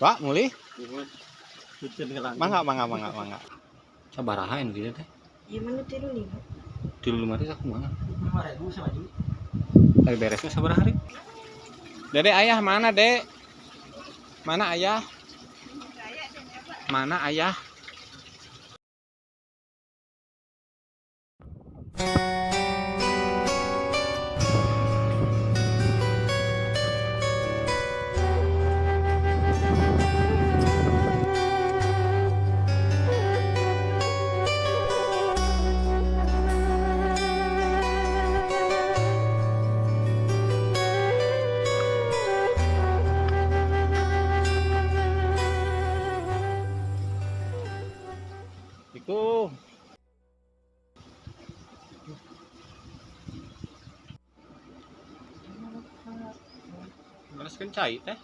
Pak, mulih? Mangga, mangga, mangga, mangga. Sabaraha anu kieu teh? Ieu mah nu 35. 35 teh sakumaha? 5.000 samaju. Ari beresna sabaraha hari? Dede ayah mana, Dek? Mana ayah? Mana ayah? Iku. Bereskeun cai teh.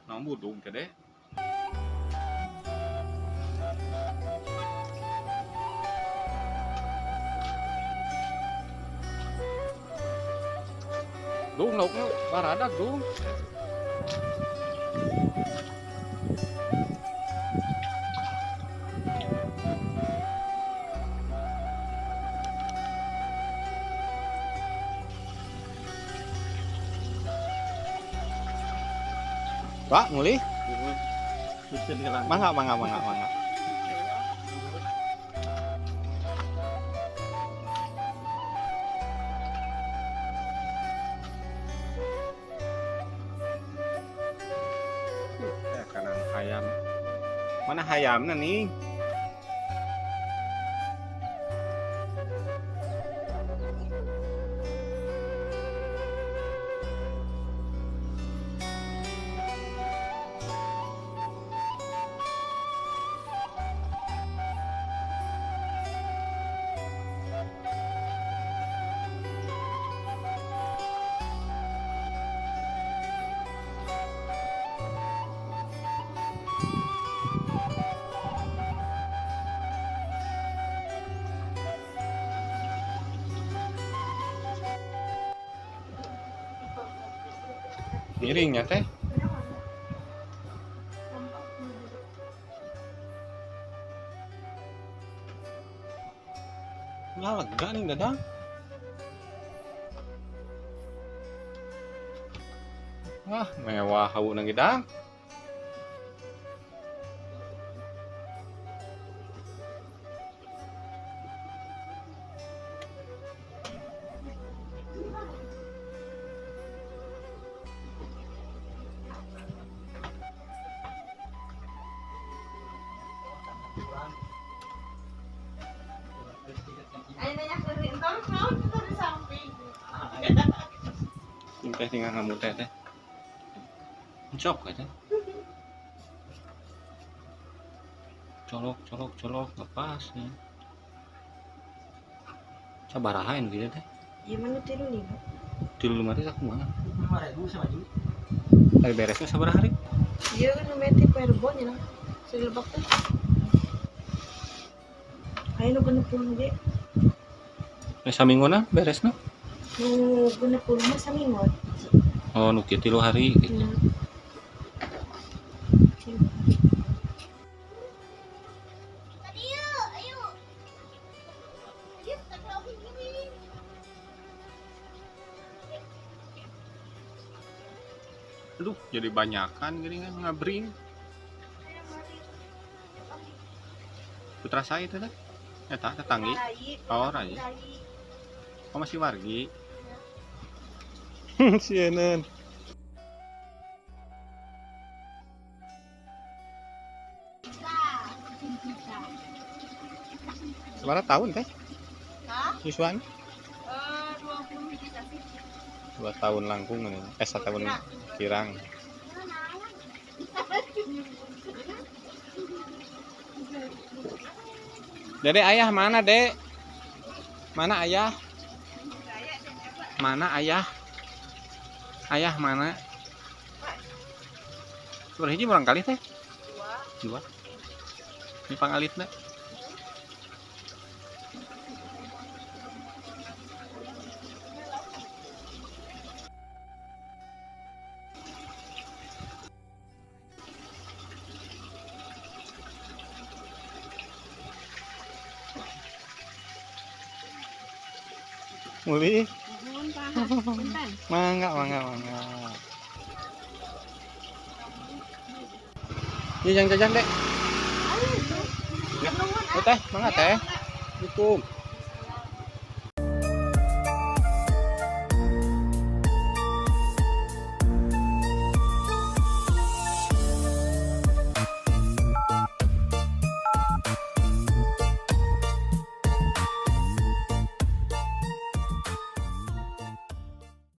Naon budung teh, Dek? Dung lauknya baradak, Dung. Pak, mulih? Mangga, mangga, mangga, mangga. Ya, kanan hayam. Mana hayamna nih? Miringnya teh. Lah lega nih Dadang. Wah, mewah hauna ge Dang. Teh tinggal ngamu teh teh. Cok teh. Colok colok colok lepas ya. Sabaraha anu kieu teh? Ieu mah nu 35. 35 teh sakumaha? 5.000 samaju. Ari beresna sabaraha hari? Ieu nu meti perbo nya lah. Silebak teh. Aya nu 60 ge. Nu samingguna beresna? Nu 60 mah saminggu. Oh, nu kieu 3 hari gitu. Aduh, jadi banyakan gini kan ngabring. Putra saya itu teh. Eta tetanggi. Oh, rai. Oh, masih wargi. Sieun. Seberapa tahun teh? Hah? Yuswan? 20 2 tahun langkung ini. 1 tahun kirang. Dede ayah mana, Dek? Mana ayah? Mana ayah? Ayah mana? Seberapa hiji murang kali teh? 2. Ini pangalitna. Muli. Nuhun, Pak. Punten. Mangga, mangga, mangga. Iya, jangan jajan, Dek. Ayo, Ya. nuhun. Oh, teh, mangga teh. Assalamualaikum.